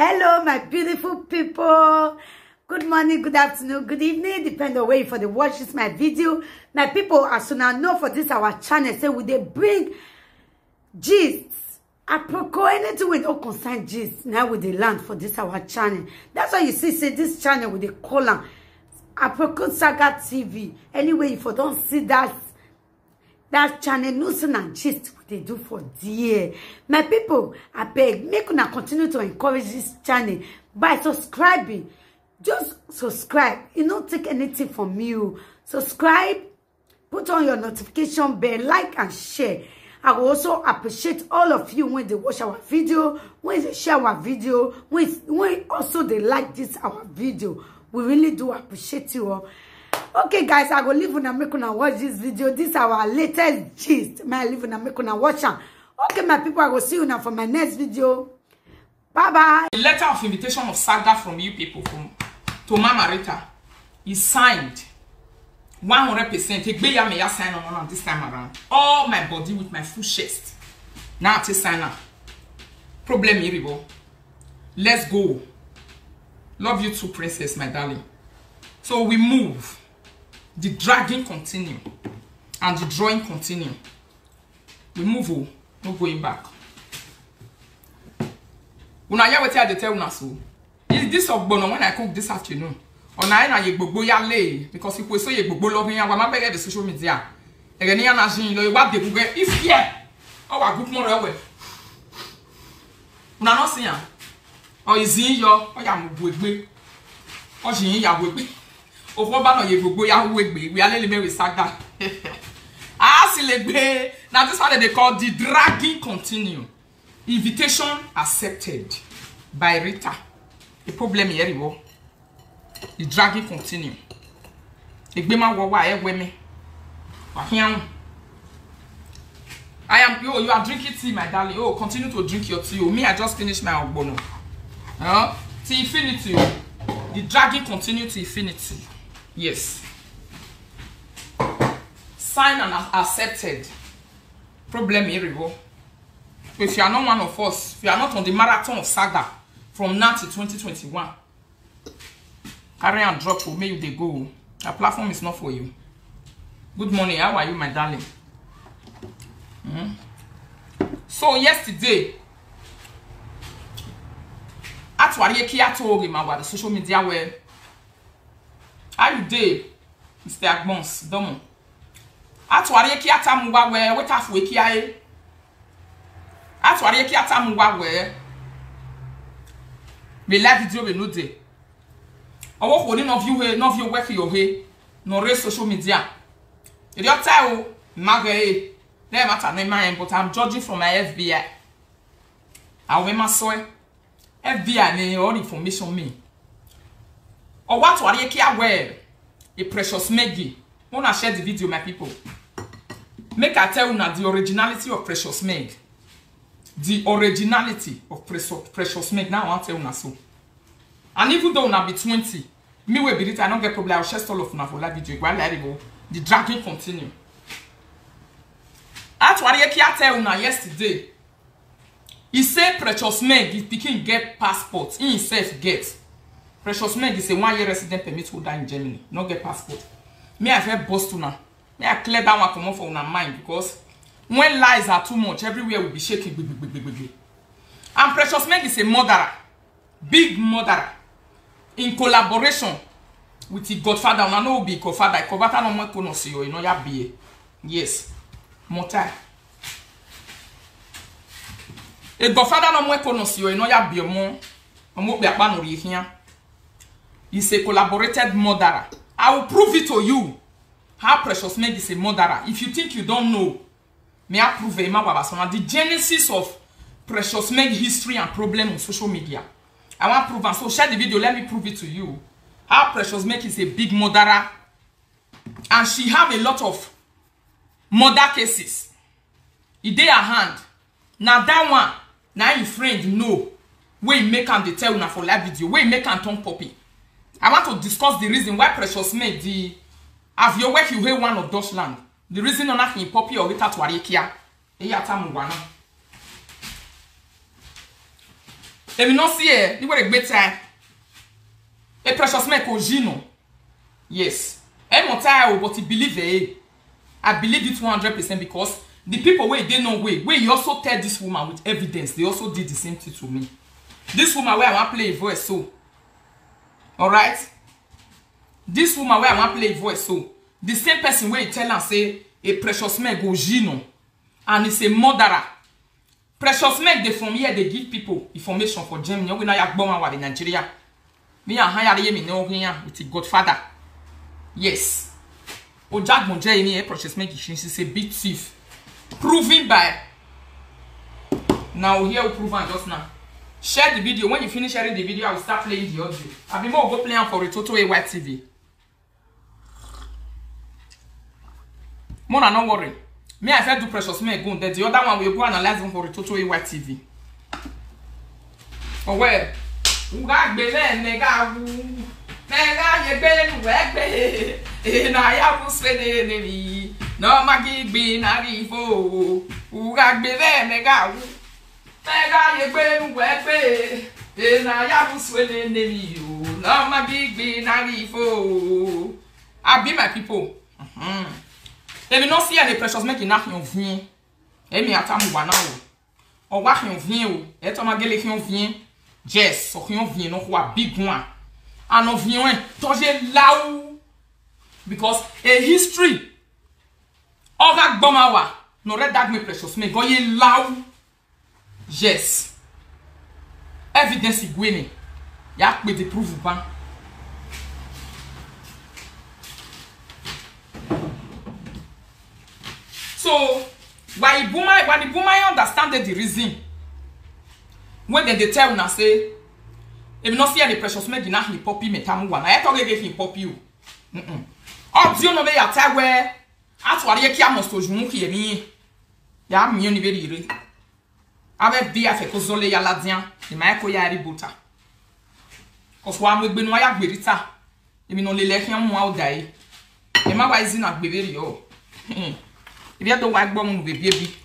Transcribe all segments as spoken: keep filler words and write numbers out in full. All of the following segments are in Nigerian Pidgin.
Hello, my beautiful people. Good morning, good afternoon, good evening, depend on where you for the watch this my video. My people, as soon as know for this our channel, say we dey bring gist. Aproko, anything we don't concern gist, now we dey land for this our channel. That's why you see, say this channel we dey call am Aproko Saga T V. Anyway, if you don't see that that channel, no sin and gist we dey do for there. My people, I beg, make una continue to encourage this channel by subscribing. Just subscribe. You no take anything from you. Subscribe, put on your notification bell, like and share. I will also appreciate all of you when they watch our video, when they share our video, when, when also they like this our video. We really do appreciate you all. Okay, guys, I go leave una make una watch this video. This our latest gist. My leave una make una watch am. Okay, my people, I go see you now for my next video. Bye bye. A letter of invitation of saga from you people from to Mama Rita is signed one hundred percent. Egbeyameya sign on this time around. All my body with my full chest. Now I take sign up. Problem iribo. Let's go. Love you too, princess, my darling. So we move. The dragging continue and the drawing continue. We move, oh, no going back. Una hear wetin I dey tell una so? Is this ogbono when I cook this afternoon? Ona ena ye gbogbo ya le, because if we so ye gbogbo love ya, wa ma beg the social media. Ege ni ana jin lo wa de buge if ye. O wa guk mo re we. Una no see am. O izin yo, o ya mu gbegbe. O jin ya gbegbe. O ko ba no ye gbogbo ya we gbe. We are lele me we saga. Ah, si le gbe. Now this one they call the dragging continue. Invitation accepted by Rita. The problem here, the dragging continue. Egbema wo wa ewe me. Wa hian. I am you. You are drinking tea, my darling. Oh, continue to drink your tea. Oh, me, I just finished my ogbono. Huh? To infinity. Oh. The dragging continue to infinity. Yes. Sign and a- accepted. Problem here, Rivo. If you are not one of us, if you are not on the marathon of saga from now to twenty twenty-one, carry and drop for me, you they go. A platform is not for you. Good morning, how are you, my darling? Hmm? So yesterday, Atwari Ekia told him about the social media where how you dey, Mister Agbons, Domo. Atwari Ekia tamu wa we, we tafu Ekia e. Atwari Ekia tamu wa we. Me live video we no dey. Owo ko ni no view he, no view work your he, no re social media. If you tell ma he, no matter no mind, but I'm judging from my F B I. I will my soy. F B I ni all information me. Or what wari Ekia well? A Precious Maggie. Wanna share the video, my people. Make I tell una the originality of Precious Meg. The originality of Precious, Precious Meg. Now I want tell una so. And even though una be twenty, me will be it, I don't get problem. I'll share all of una for live video. Go and let it go. The dragging continue. Atwari Ekia tell una yesterday. He say Precious Meg, if pikin get passport, he himself get. Precious Meg is a one year resident permit holder in Germany, no get passport. Me, I first boast una. Me, I clear that one comot for una mind because when lies are too much, everywhere will be shaking. Gbe, gbe, gbe, gbe, gbe, gbe. And Precious Meg is a murderer, big murderer, in collaboration with the godfather. Una no be godfather, godfather no more kono si yo, you know, ya be. Yes. Motai. A godfather no more kono si yo, you know, ya be mo. Omo be akpa no ri here. He's a collaborated murderer. I will prove it to you how Precious Meg is a murderer. If you think you don't know, may I prove it? The genesis of Precious Meg history and problem on social media. I want proof and so share the video. Let me prove it to you. How Precious Meg is a big murderer, and she have a lot of murder cases. E dey her hand. Na that one, na your friend know. Wey make am dey tell una for live video. Wey make am turn puppy. I want to discuss the reason why Precious Meg, the Avio work you hate one of Dutchland. The reason on that puppy or without Warikia. Eya tamu wana. Èmi náà sí ẹ níwèrè gbé ta ẹ. A Precious Meg kò jí nù. Yes. Ẹ mọ̀ tá ẹ o, but he believe ẹ. I believe it one hundred percent because the people wey dey no way, wey you also tell this woman with evidence, they also did the same thing to me. This woman wey I wan play a voice so. Alright? This woman wey I wan play a voice so, the same person wey tell am say a Precious Meg go jí nù and is a murderer. Precious Meg dey from here dey give people information for Germany. Ogina ya gboma wa Nigeria. Me and hire me no here with the godfather. Yes. Ojagbon Jeremy, eh, Precious Meg, she's a big thief. Proven by. Now here we prove am just now. Share the video. When you finish sharing the video, I will start playing the audio. I be more go play am for Retoto A Y T V. Mona, no worry. Me, I fit do Precious Meg go, then the other one will go analyze am for Retoto A Y T V. Oh well. Uga gbele mega wu. Mega ye gbele nu we gbe. E na ya bu swe ne ne mi. No magi gbe na ri fo. Uga gbele mega wu. Mega ye gbele nu we gbe. E na ya bu swe ne ne mi yo. No magi gbe na ri fo. Abi, my people. Mhm. Èmi náà sí ẹ ní Precious Meg náà fi hàn fún yín. Èmi àtàmù wà náà o. Ọwọ́ àfihàn fún yín o. Ẹ tọ́ máa gélé fi hàn fún yín. Yes, sọ fi hàn fún yín náà kó wà bí gun à. Àná fi hàn ẹ̀ tọ́jú láwù. Because a history. Ọ̀gá gbọ́mọ wà. No red dag me Precious Meg. Gọ́yé láwù. Yes. Evidence igwene. Ya pe the proof ban. So, why Buma, why the Buma, I understand the reason. When dem dey tell una say, if you not see any Precious Meg na he poppy me tamu wana. I talk again he poppy you. Mm-mm. Audio no me ya tell where. Atwari ye kia must to jumu ki emi. Ya mi oni very ire. Ave via fe ko zole ya ladia. Ni ma ko ya ri buta. Ko so amu egbe no ya gberita. Èmi no le le kian mu a o dai. E ma wa izi na gbe very o. If you don't wa gbo mu be bi ebi.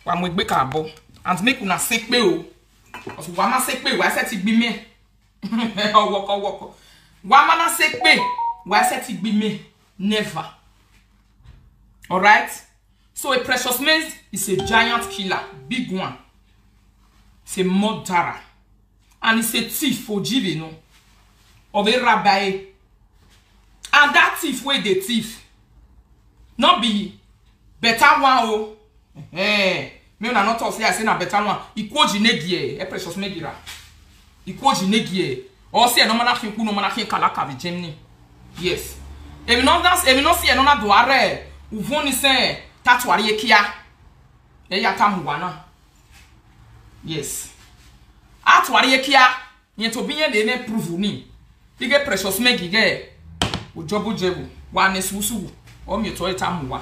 Wa mu egbe ka bo. And make una sepe o. Ko so wa ma sepe wa se ti gbi me. Ọwọkọ, ọwọkọ. Wa ma na sepe wa se ti gbi me. Never. All right? So a Precious Meg is a giant killer, big one. He's a murderer. And he's a thief for Jivino. Of a rabbi. And that thief wey dey thief. Not be better one o. Eh. Me una not talk say I say na better one. Ikwoji negie, eh, Precious Megira. Ikwoji negie. Or say no mana kin ku no mana kin kalaka vi Germany. Yes. Èmi no das, èmi no see no na do are. Uvoni se tatuari ekia. E ya tamu wana. Yes. Atuari ekia. Nye to binye de me prove ni. Ige Precious Meg ige. Ujobu jebu. Wa ne susu. O mi to eta mu wa.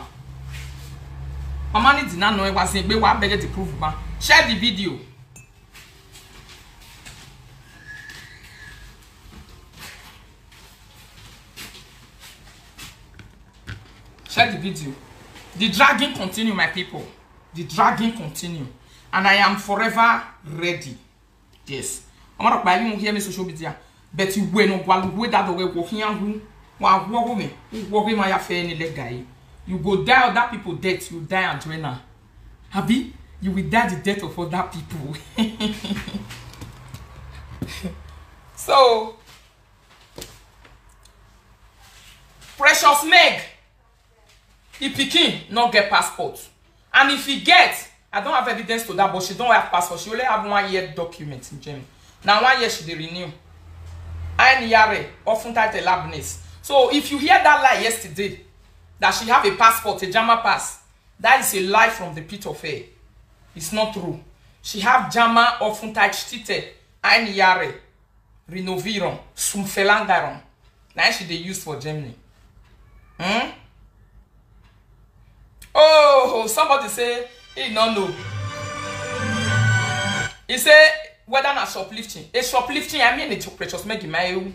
Mama ni dina no e wa se gbe wa bege the proof ba. Share the video. Share the video. The dragging continue, my people. The dragging continue. And I am forever ready. Yes. I'm not by you hear me social media. But you were no gwalu we that the way walking who wa wo me. Wo me my affair ni le guy. You go die other people death, you die and join her. Abi, you will die the death of other people. So, Precious Meg, e pikin no get passport. And if e get, I don't have evidence to that, but she don't have passport. She only have one year document in Germany. Now one year she dey renew. Ein Jahre, Aufenthalt Erlaubnis. So if you hear that lie yesterday, that she have a passport, a German pass, that is a lie from the pit of hell. It's not true. She have German Aufenthaltstitel, ein Jahre, Renovierung, zum Verlängerung. Now she dey use for Germany. Hmm? Oh, somebody say he no know. He say whether na shoplifting. A shoplifting, I mean, it's Precious Meg my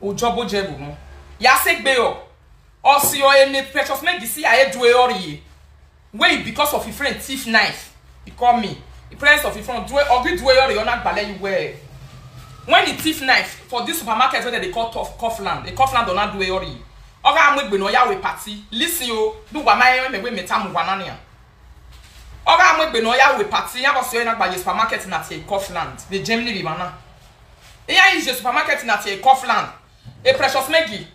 ojobo jebu no. Ya se gbe o. O si o ene Precious Meg si a edu e ori. Wey because of his friend thief knife, he call me. Prince of Ifon, due, Ogi due yori, ona gbale you well. When the thief knife for this supermarket where they call Tough Cough Land, a Cough Land ona due yori. Oga amegbe no ya we party. Listen yo, do wa ma me we metamu wanania. Oga amegbe no ya we party, ya boss yo na gbaye supermarket na tie Cough Land. The Germany be mana. Iya ije supermarket na tie Cough Land. A Precious Maggie.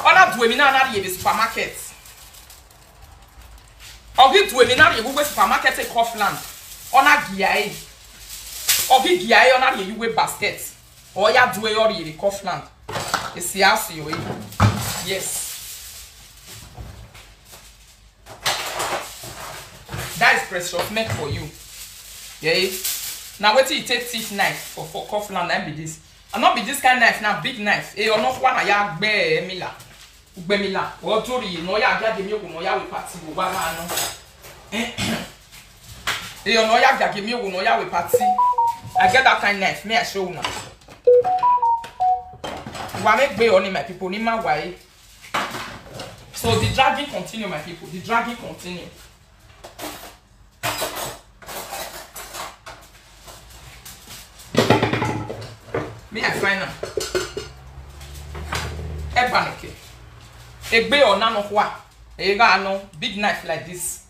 Ona due mi na na the supermarket. Ogi due mi na ye we supermarket e Cough Land. Ona gia e. Ogi gia e ona ye we basket. Oya due yori ye Cough Land. E si asi yo e. Yes. That is Precious Maggie for you. Yeah. Now wait till you take thief knife for, for Cough Land and be this. And not be this kind knife, now big knife. E ono kwa na ya gbe mila. Ugbemila, or Tori, no ya get the milk, no ya we party, go back, no. Eh, you know, ya get the milk, no ya we party. I get that kind knife, may I show you now. Wa make be on my people, ni my way. So the dragging continue, my people. The dragging continue. Me, I find am. Ebaneke. Egbe ona no kwa. Ega no big knife like this.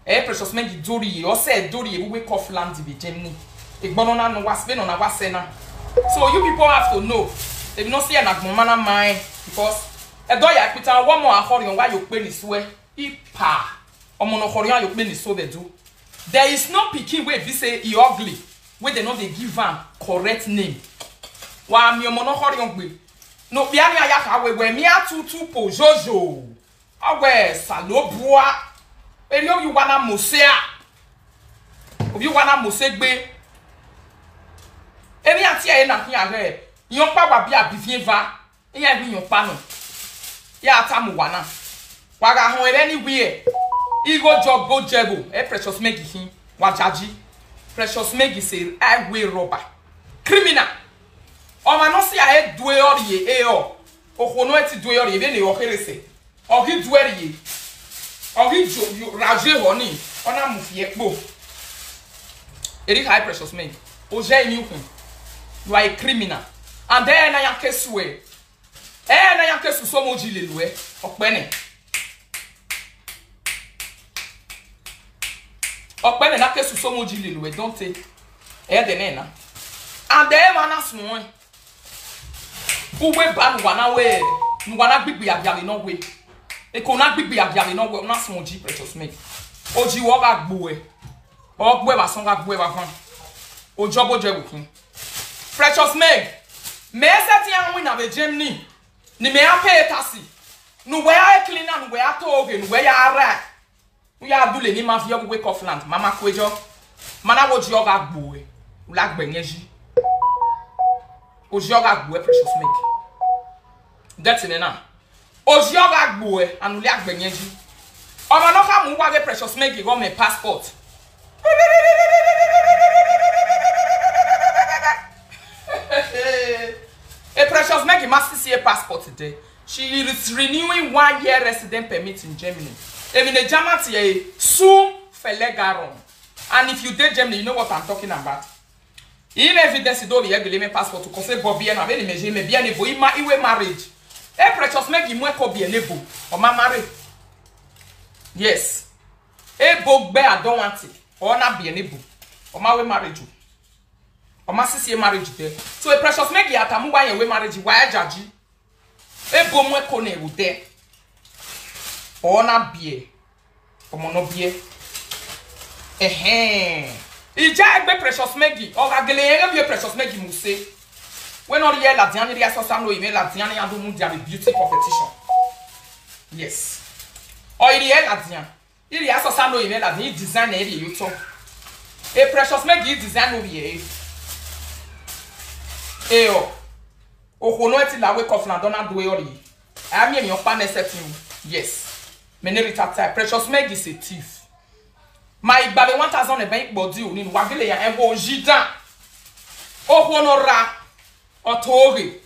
Eh, Precious Maggie dori. O se dori we Cough Land be Germany. Egbono na no was be no na was na. So you people have to know. If you no see an agmomana mine because e do ya pita one more ahori on why you pay this way. Ipa. Omo no hori on you pay this so they do. There is no pikin wey be say e ugly, wey dem no dey give am correct name. Wa mi omo no hori on gbe. No bi ani aya ka we we mi atutu po jojo. Awe salobua. Eri obi wana mosea. Obi wana mosegbe. Eri ati e na hin are. Yon pa wa bi abi vien va. Iya bi yon pa no. Ya atamu wana. Waga hon ebe ni wie. Igo job go jebo. E Precious Maggie hin. Wajaji. Precious Maggie say highway robber. Criminal. O ma no si a e due ori e o. O ko no e ti due ori e be ne o kere se. Ogi due ori e. Ogi jo yo raje honi. Ona mu fi e po. Eri high Precious Maggie. O je ni ukun. You are a criminal. And then na ya kesue. Eh, na ya kesu so mo ji le lu e. Opene. Opene na kesu so mo ji le lu e, don't take. Eh, de ne na. And then man as mo. Uwe ba nu wana we. Nu wana gbigbi abia le no we. E ko na gbigbi abia le no we. Na so mo ji Precious Maggie. O ji wo ga gbo e. O gbo e ba son ga gbo e ba fan. O jobo je wo kin. Precious Maggie. Me se ti an win na be Germany. Ni me a pay taxi. Nu we a cleaner, nu we a toge, nu we ya ara. Nu ya dule ni ma fi ogu we Cough Land. Mama kwejo. Mana wo ji oga gbo e. U la gbe nyeji. O ji oga gbo e Precious Maggie. Get in now. O ji oga gbo e. Anu le agbe nyeji. O ma no ka mu wa ge Precious Maggie go me passport. A Precious Maggie must see a passport today. She is renewing one year resident permit in Germany. Even a German TA, sum verlängerung. And if you did Germany, you know what I'm talking about. In evidence, do be ugly me passport to cause Bobby and Abel me me be able in my iwe marriage. A Precious Maggie mwe ko be able. O ma marry. Yes. E bo gbe I don't want it. O na be able. O ma we marriage. O ma sisi e marriage there. So a Precious Maggie atamu wa ye we marriage wa e jaji. E bo mwe ko ne u de. O na bie. Omo no bie. Ehen. Ija egbe Precious Maggie. O ga gele ye be Precious Maggie mu se. We no ri e la diani ri aso sa no ime la diani adu mu dia beauty competition. Yes. O iri e la dian. Iri aso sa no ime la di design e ri yuto. E Precious Maggie design no ri e. E o. Oho no eti la we Cough Land ona do e ori. Ami emi opa ne setting. Yes. Me ne rita type. Precious Maggie is a thief. My baby one thousand e ben body o ni wa gele ya e wo jidan. Oho no ra. Otoge.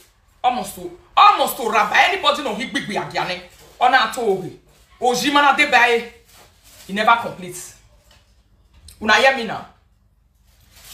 Almost to, almost to ra by anybody no hi gbigbi agiane. Ona toge. Oji mana de by. He never complete. Una hear me now.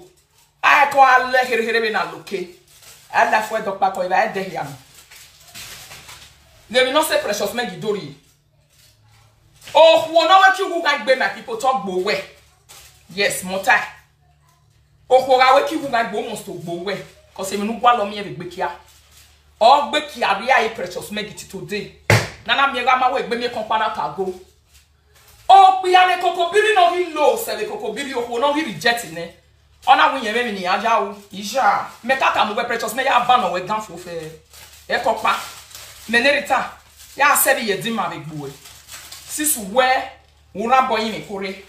go. I call her here here na loke. I left where Doctor Koiva I dey here. They will not say Precious Maggie Dori. Oh, who know what you go and be my people talk go away. Yes, more time. Oh, who are what you go and go must to go away. Cause you know what me every big here. All big here be a Precious Maggie today. Nana me ga ma we be me compana ka go. Oh, we are the kokobiri no he low, say the kokobiri oh no he rejecting eh. Ona wi yeme mi ni aja o. Isha. Me kaka mu we Precious me ya ba no we gan fo fe. E kopa. Me nerita. Ya se bi ye di ma be gbuwe. Sisu we wura boy mi kore.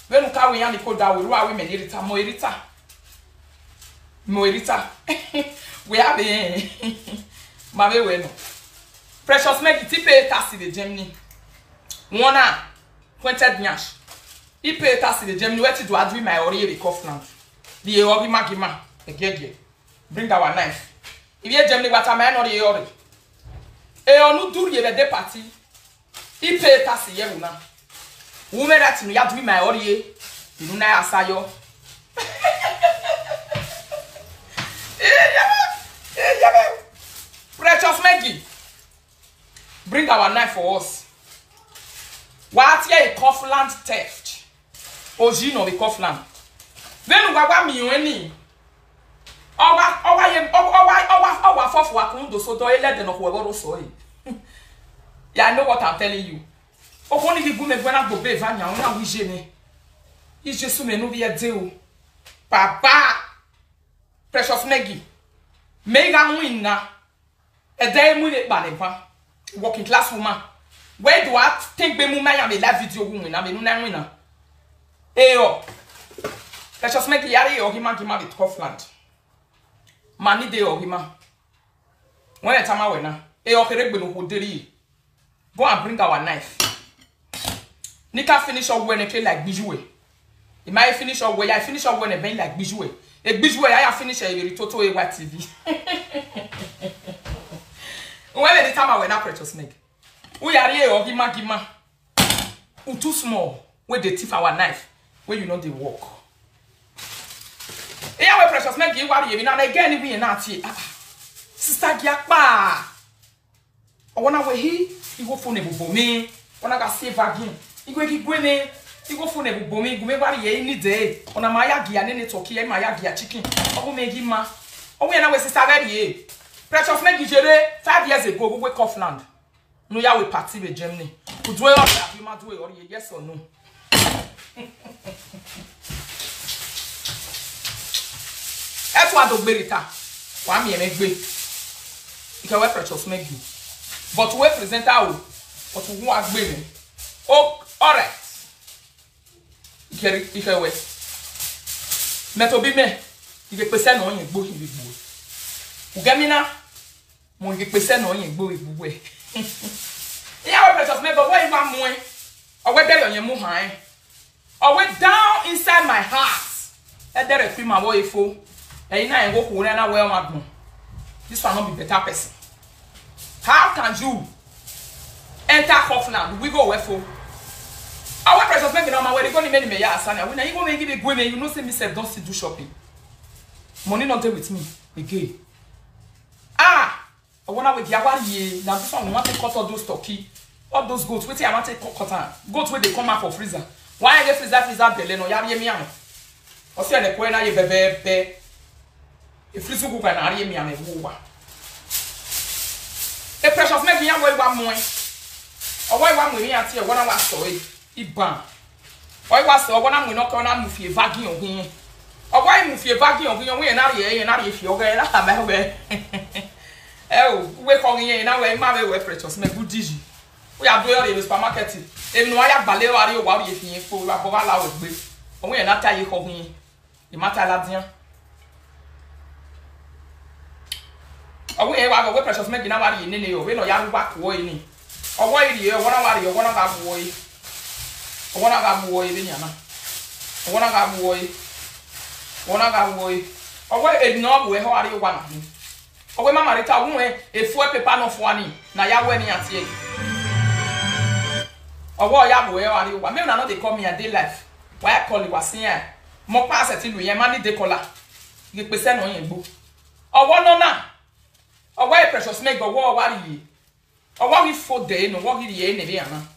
We nu ka we ya mi ko da we ruwa we me nerita mo erita. Mo erita. We abi. Ma be we no. Precious me ti pay taxi the Germany. Wona twenty nyash. He pay taxi the Germany where to do adwi my ori the Kaufland. The ori magima. Egege. Bring our knife. If you Germany what am I not the ori? E onu duri ye the party. He pay taxi ye una. Women that me adwi my ori. You know na asayo. Precious Maggie. Bring our knife for us. What here a Kaufland theft? Oji no be Kaufland. Then we wa mi weni. Owa owa ye owa owa owa owa fofu wa kun do so do ele de no ko ebo so yi. Yeah, I know what I'm telling you. Okoni ki gume gwena go be vanya ona wije ne. Is Jesu me no be a deal. Papa. Precious Maggie. Me ga win na. E de mu le pa le pa. Working class woman. Where do I think be mu ma ya me live video wu na me nu na win na. E o. Precious Maggie yari o hima gima be Kaufland. Mani de o hima. When e tama we na. E o kere gbe no ko deri. Go and bring our knife. Nika finish up when e like bijue. It might finish up where I finish up when e been like bijue. E bijue I finish a very toto a white T V. Where the time I went up, Precious Meg? We are here, or Gima Gima. Who too small? Where they thief our knife? Where you know they walk? Yeah, where Precious Meg, you worry, you know, again, we are not here. Ah, Sister Giakpa. I wanna wear he, he go phone a bobo me. Wanna go save again. He go give me. He go phone a bobo me. Go me worry any day. Ona maya gia nene toki, maya gia chicken. Ogo me give ma. Oh, we are not with Sister Ready. Precious Meg, you five years ago, we wake off land. No, ya we party with Germany. Could we all have you mad way or yes or no? That's what the berita. Why me and me? You can wear Precious Meg you. But we present out. But we want me. Oh, all right. You can, you can wear. Meto be me. You can present on your book in the book. You get me now? Mo ye pese no ye gbo ibu we. Iya we Precious Meg, but what you want more? Or where there on your muhan? Or where down inside my heart? E dere kwi ma wo ifo. E ina en go ku na we ma gun. This one not be better person. How can you enter Hoffland? We go where for? Our Precious Meg now, my way go ni many me ya asana. When you go make it go, you know say me self don't see do shopping. Money not there with me again. Ah, I wanna with Yawari. Now this one we want to cut all those turkey, all those goats. Wait, I want to cut cut am. Goats where they come out for freezer. Why I get freezer freezer belle no? Yari me am. O se le ko na ye bebe be. E freezer go na ye me am e wo wa. E Precious Meg ya wo wa mo. O wa wa mo ni ati e wa na wa so e. Iban. Oi wa so, wana mu no ko na mu fie vagi on hin. O wa mu fie vagi on hin, we na ri e, na ri fie o ge la ta me o ge. E o, we ko hin na we ma we we Precious Meg good digi. We are doing in the supermarket. E no ya gbale wa ri o wa ri e fi yin po wa bo wa la we gbe. O we na ta ye ko hin. E ma ta la dian. Owo e wa go we Precious Meg na wa ri nene yo. We no ya ru wa ko ni. Owo iri e, owo na wa ri, owo na ga wo e. Owo na ga wo e be nyana. Owo na ga wo e. Owo na ga wo e. Owo e no bu e ho ari wa na ni. Owo mama re ta wu e, e fu e pepa no fu ani. Na ya we ni ati e. Owo ya bu e ho ari wa. Me una no dey call me a day life. Why I call you was here? Mo pa se ti lu yen ma ni de kola. Ye pese no yen gbo. Owo no na. Owo e Precious Meg owo wa ri. Owo wi fo de no wo ri e ne re ana.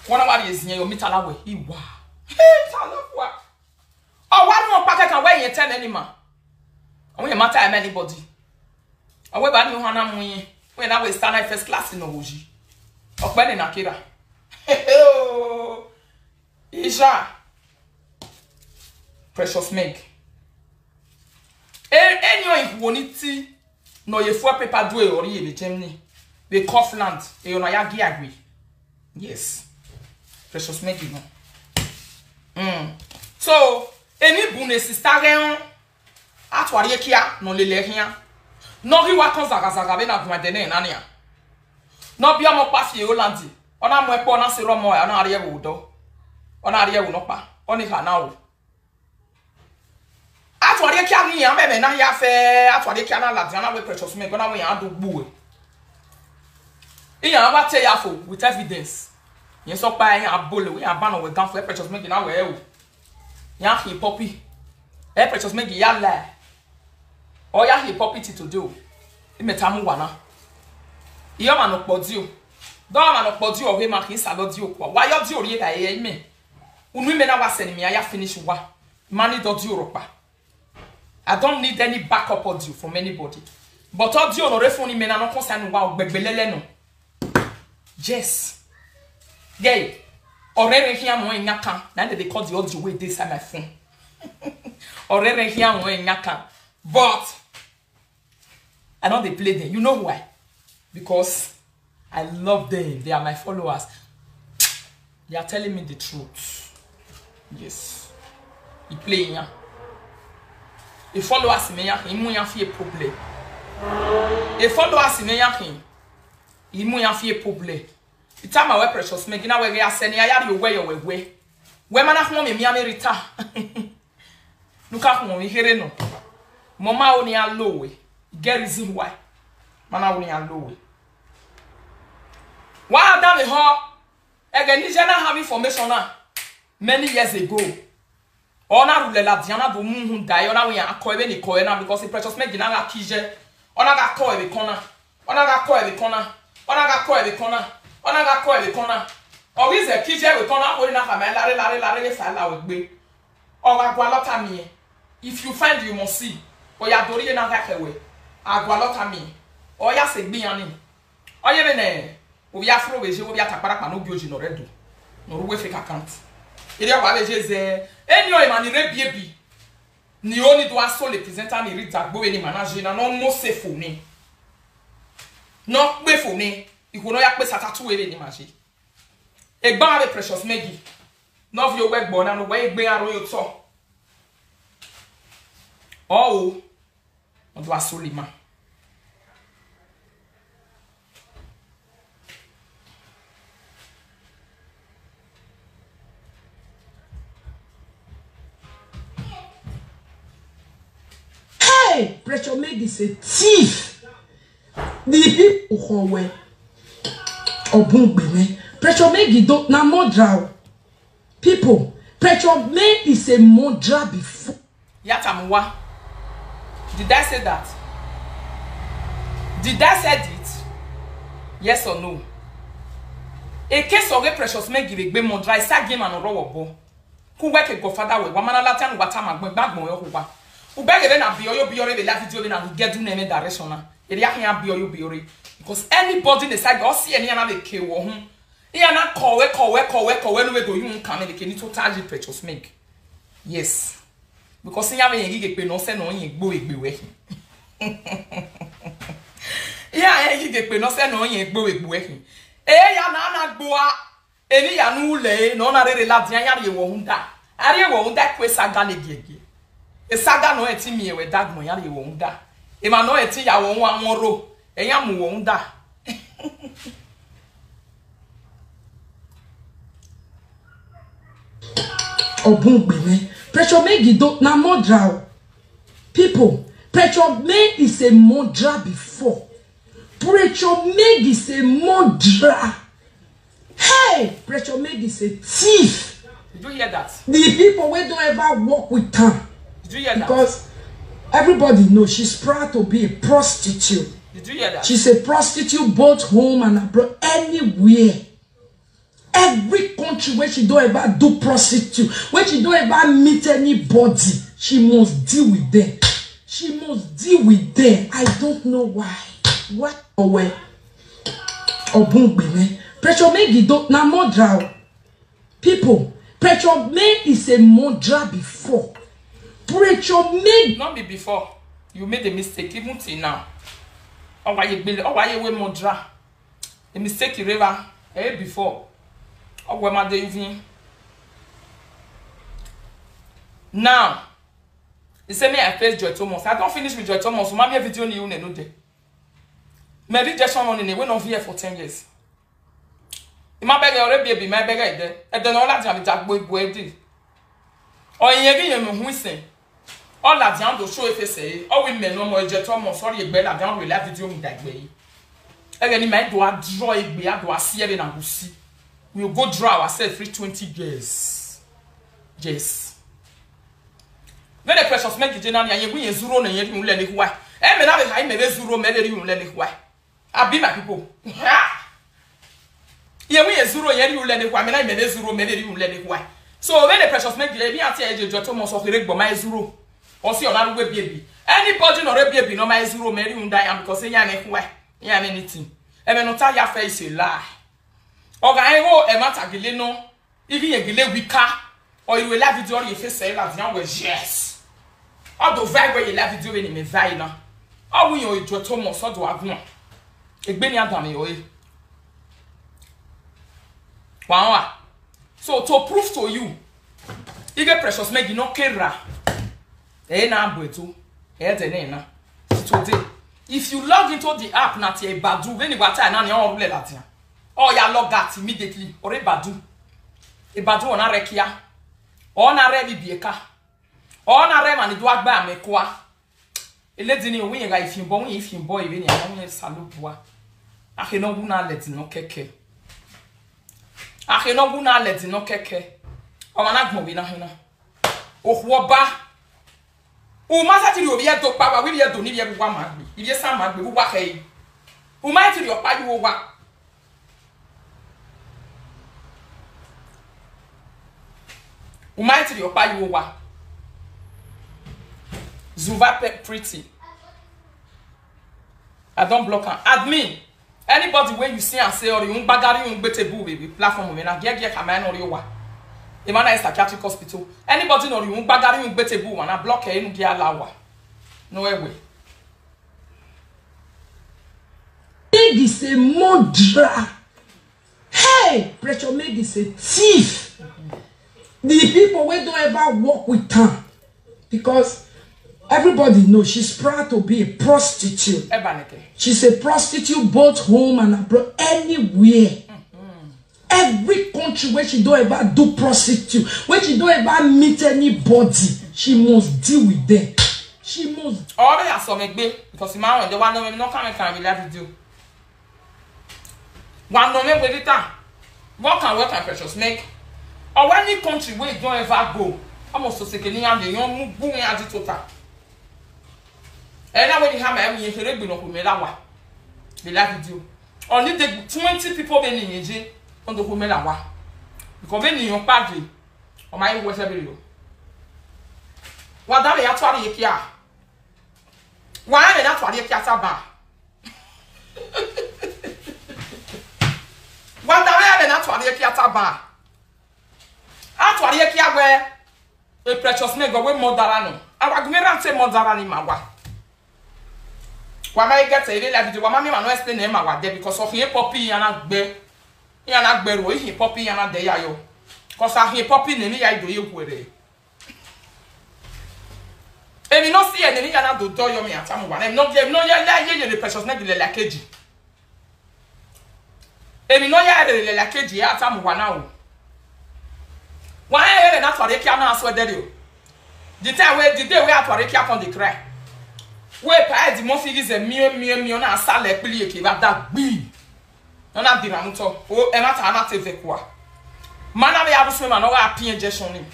Wona wa ri ezin yo mi tala we. Iwa. He tala wa. Owo no pa ke kan we yen ten any man. Owo yen matter am anybody. Owo ba ni ho na mu yen. We na we stand first class no wo ji. Ope ni na kira. Isha. Precious Meg. E, any of you need to know you for paper do or you the Germany. They cough land. You know, ya gi agree. Yes. Precious Meg, you know. Mm. So, any bune sister gen atwari kia no lele hia. No hi wa kon zaga zaga be na gwa de ne na nia. No bi omo pa fi o landi. Ona mo epo na se ro mo e ona ari e wo do. Ona ari e wo no pa. Oni ha na o. Atwari kia ni ya be me na ya fe atwari kia na la diana we Precious Meg na we ya do gbu e. Iya wa te ya fo with evidence. Yen so pa ya bole we ya ba no we gan fo e Precious Meg na we o. Ya hi poppy. E Precious Meg ya la. O ya hi poppy ti to do. I me tamu wana. Iyo ma no po di o. Do ma no po di o he ma hi sa lo di o kwa. Wa yo di o ri e ga e me. Unu me na wa send me ya finish wa. Mani do di o ro pa. I don't need any backup audio from anybody. But audio no re phone me na no concern wa o gbegbe lele no. Yes. Gay. Orere here mo nyaka. Na dey call the audio wey dey inside my phone. Orere here mo nyaka. But I don't dey play them. You know why? Because I love them. They are my followers. They are telling me the truth. Yes. He play here. He followers me here. He mu here fi a problem. He followers me here. He mu here fi a problem. The time I wear Precious Meg, you know where I send you, I had you where you were. Where man, I me, me, Rita. Look at me here no. Mama only a low way. Get reason why. Mana wuni ya lowe. Wa da me ho. Ege ni je na have information na many years ago. Ona rule la diana do mu hun dai, ona we ya ko ebe ni ko e na, because the Precious Meg na ga kije. Ona ga ko ebe kona. Ona ga ko ebe kona. Ona ga ko ebe kona. Ona ga ko ebe kona. O wi ze kije we kona, o na ka me lare, lare, lare, le fa la we gbe. O ga gwa lota mi. If you find, you must see. O ya dori e na ga kewe. A gwa lota mi. O ya se gbi ani. O ye me ne. O ya fro we je, o ya takpara pa no bi oji no redo. No ruwe fake account. Ere wa we je ze. Eni o e ma ni re bi ebi. Ni o ni do aso le presenter ni ri dagbo we ni manager na no mo se fo ni. No pe fo ni. Iko no ya pe sata tu we ni ma je. Egba be Precious Meg. No vi owe gbo na no we egbe aro yo to. Oh, o do aso le ma. Hey, Precious Meg is a thief. The people who were Obungbe, Precious Meg don't na murderer. People, Precious Meg is a murderer before. Yatamuwa. Did I say that? Did I said it? Yes or no? A case of a Precious Meg give a gbe murderer, I said game and oro bo. Ku we ke godfather we, wa mana lati anu wa tama gbon, gbagbo yo ku wa. U be ge be na bi oyo bi ore be la video be na ge du na me direction na. Eri akin ya bi oyo bi ore. Because anybody in the side, o si eni ana be ke wo hun. Iya na kowe, kowe, kowe, kowe, no we do yun ka me ke ni total ji Precious Meg. Yes. Because iya me yen gige pe no se no yen gbo egbe we. Iya yen gige pe no se no yen gbo egbe we. E ya na na gbo a. Eni ya nu le, no na rere la dia ya ri wo hunda. Ari wo hunda kwe saga ne gege. E saga no eti mi e we dagmo ya ri wo hunda. E ma no eti ya wo wa won ro. E ya mu wo hunda. Obungbe me. Precious Meg don't na murderer. People, Precious Meg is a murderer before. Precious Meg is a murderer. Hey, Precious Meg is a thief. Did you hear that? The people wey don't ever work with her. Did you hear that? Because everybody knows she's proud to be a prostitute. Did you hear that? She's a prostitute both home and abroad, anywhere. Every country where she don't ever do prostitute, where she don't ever meet anybody, she must deal with them. She must deal with them. I don't know why. What? Owe. Obungbe me. Precious Meg don't na murderer. People, Precious Meg is a murderer before. Precious Meg. Not be before. You made a mistake, even till now. Owa ye gbele, owa ye we murderer. A mistake you ever, eh, before. Owa ma de even. Now, he say me I face Joy Thomas. I don't finish with Joy Thomas. Mami video ni you ne no de. Me rejection on in a way not here for ten years. Ima bege ore bi ebi, ma bege ede. Ede no la jam jagbo egbo edi. O yen gi yen mu hu isen. O la jam do show efese. O wi me no mo eje to mo sorry egbe la jam we la video mi dagbe. Ege ni ma do a draw egbe, a do a si ebe na gusi. We go draw ourselves free twenty years. Yes. Very Precious Meg je na ni ayen wi yen zuro na yen ri un le ni kwa. E me na be ha me be zuro me be ri un le ni kwa. Abi my people. Ha! Ye wi ye zuro ye ri ule ne kwa, me na me ne zuro, me ne ri ule ne kwa. So when the Precious Meg le mi ati e je jo to mo so kere gbo ma e zuro. O si o na rugbe bi ebi. Anybody no re bi ebi no ma e zuro, me ri unda ya because ya ne kwa. Ya ne anything. E me no ta ya face a lie. Oga e ho e mata gele no. Igi ye gele wika. O iwe la video ye face la dia we yes. O do vai we ye la video we ni me vai na. O wi yo jo to mo so do agun. Egbe ni adam yo e. Wa wa. So to prove to you, ige Precious Meg no kera. E na abu eto. E de ne na. Today, if you log into the app na ti e badu, when you wata na ni on rule latin. Oh, ya log out immediately. Ore badu. E badu ona rekia. Ona re bibieka. Ona re mani do agba me kwa. Ele di ni wi yen ga ifin bo, wi ifin bo ibe ni awon yen salo bua. Akhe no gu na le di no keke. Akhe no gu na le di no keke. O ma na gbon wi na hina. Okhu ọba. U ma sa ti ri ovbi ẹdẹ ọkpa wa, vbe ivbi ẹdẹ oni vbe ẹvbo uwa ma gbe, ivbi esa ma gbe, vbe uwa khẹ ẹre. U ma ti ri ọkpa ye uwu owa. U ma ti ri ọkpa ye uwu owa. Zuva pe- pretty. I don block am. Admin, anybody wey you see and say ori un gbagari un gbete bu we platform we na gie gie ka mai no ri wa. Emana is psychiatric hospital. Anybody no ri un gbagari un gbete bu wa na block e enu gi alawa. No ewe. Meg is a murderer. Hey, Pressure Meg is a thief. The people wey don ever work with am, because everybody know she's proud to be a prostitute. Ebaneke. She's a prostitute both home and abroad, anywhere. Every country where she don ever do prostitute, where she don ever meet anybody, she must deal with them. She must. All ya so megbe because my own the one no no can can be live video. One no me with it. What can what can Precious make? Or any country where you don't ever go. Almost to say can you have the young boom at the total. And now when you have my own you can be no me that one. The live video. Only the twenty people be in Nigeria on the home that one. Because when you party, or my worship video. What that actually here? Why am I not what here? Wanda we ebe na atwari eki ataba. Atwari eki agwe. E Precious me go we modara no. Awa gumera nte modara ni mawa. Wa ma get a little video. Wa ma mi ma no explain e mawa de because of him poppy yana gbe. Yana gbe ro him poppy yana de ya yo. Cause a him poppy ne mi ya ido ye kwere. Emi no si ene ni yana do do yo mi atamu wa. Emi no ye no ye ye ye ye Precious me gile la keji. Emi no ya ere le la keji ya atamu wa na o. Wa ere na atwari eki ana aso edere o. The time wey the day wey atwari eki akon dey cry. We pa e di mo fi gize mio mio mio na asale pili eke ba da gbi. No na dira muto. O e mata ana te vekwa. Mana be abu swe ma no ga pin injection ni.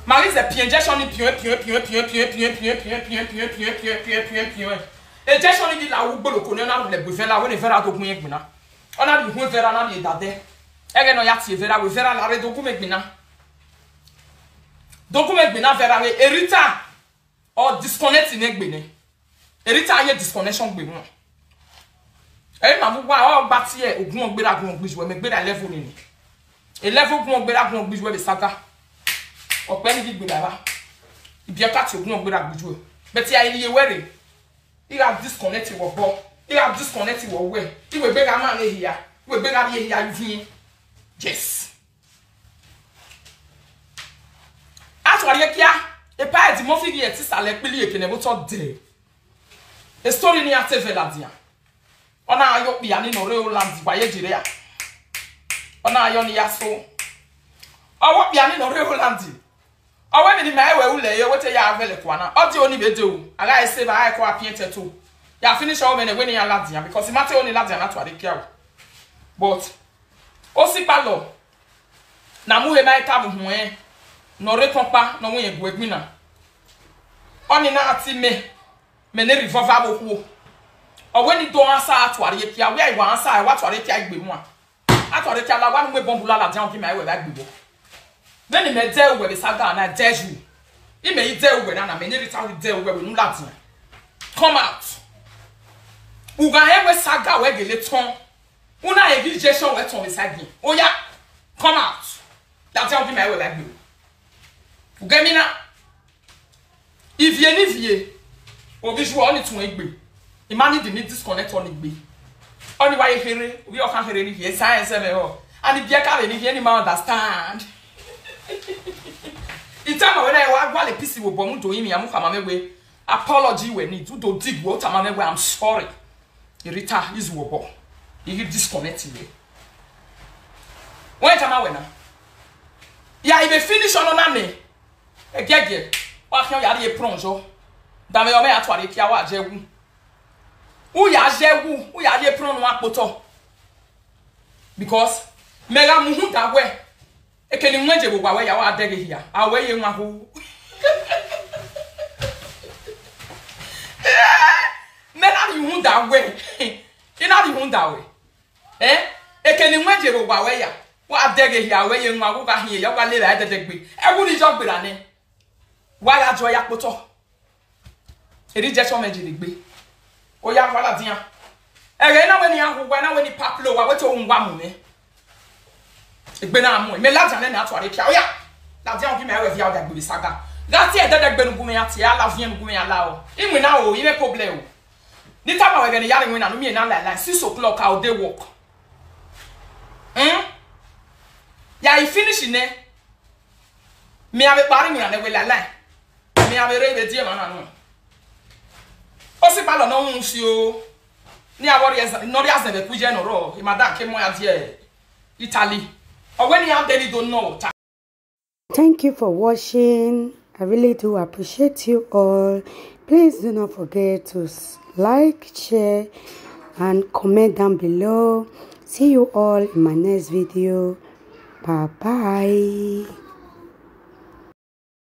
Ma gize pin injection ni pin pin pin pin pin pin pin pin pin pin pin pin pin pin pin pin pin pin pin. Injection ni di la u gbolo ko ni na le bu vela we ni vera do gun egbina. Ona bi gun vera na ni dade. Ege no ya ti vera we vera la re do gun egbina. Do gun egbina vera we Erita. Or disconnect in egbe ne. Erita aye disconnection gbe won. E ma mu wa o gba ti e ogun ogbera gun ogbi ju e me gbera level ni ni. E level gun ogbera gun ogbi ju e be saga. Ope ni gbigbe dara. Ibi e ka ti ogun ogbera gbi ju e. But ya iri ewere. I ga disconnect wo bo. I ga disconnect wo we. I we gbera ma le hia. I we gbera le hia yu vin. Yes. Atwari ekia, e pa e di mo fi gi e ti sale pili eke ne bo to de. E story ni ate vela dia. Ona ayo pi ani no re Holland wa ye jire ya. Ona ayo ni ya so. Owo pi ani no re Holland. Owe mi ni ma ewe ule yo wete ya avele kwana. Odi oni be de o. Aga e se ba e ko apien te to. Ya finish o me ne we ni ya la dia because mate oni la dia na atwari ekia o. But o si pa lo. Na mu he ma e ka mu hu e. No re kon pa no mu ye gu egbina. Oni na ati me. Me ne revolver bo ku. O we ni do ansa atwari ekia. We ai wa ansa e wa atwari ekia gbe mu a. Atwari ekia la wa nu me bombu la la dia o ki ma ewe la gbe bo. Then me de we be saga na de ju. I me i de we na na me ne rita we de we we nu la dia. Come out. Uga ewe saga we gele ton. Una evi Jason we ton beside me. Oya, come out. That's how be my way like you. You get me now? Ivie ni vie. Obi ju oni tun egbe. Imani di ni disconnect oni gbe. Oni wa here, we o kan here ni here science me ho. And if you can't ni here ni ma understand. Itama when I wa gwa le pisi wo bomu do imi amu kama me we. Apology we ni do do dig wo tama me we, I'm sorry. Rita is wo bo. You disconnect me. When tama we na. Ya ibe finish ono na me. Egege. Wa kion ya ri e pronjo. Dame ome atware kia wa jewu. Uya jewu, uya ye prono akpoto. Because mega muhunda we. Ekeni mwenje bo wa we ya wa dege hia. Awe ye nwa hu. Mega muhunda we. Ina muhunda we. Eh? Ekeni mwenje bo wa we ya. Wa dege hia we ye nwa hu ga hie ya wa le la dede gbe. Ewu ni jo gbe la ne. Wa ya jo ya poto. Eri je so meji le gbe. O ya wa la dia. Ere na we ni ahu wa na we ni paplo wa we to un wa mu ne. Egbe na mu. Me la dia ne na atware kia. O ya. La dia o ki me we via o da gbe saga. Ga ti e dede gbe nu gu me ya ti ala vien gu me ala o. Imwe na o, ime problem o. Ni tama we gani yare we na no mi na la la six o'clock I dey work. Hmm? Ya I finish ne. Me ave pari mi na ne we la la. Me ave re be die mana no. O si palo no un si o. Ni awori eza, no ri aze be kuje no ro. I madam ke mo ya die Italy. O we ni am deli do no ta. Thank you for watching. I really do appreciate you all. Please do not forget to s- like, share, and comment down below. See you all in my next video. Bye bye.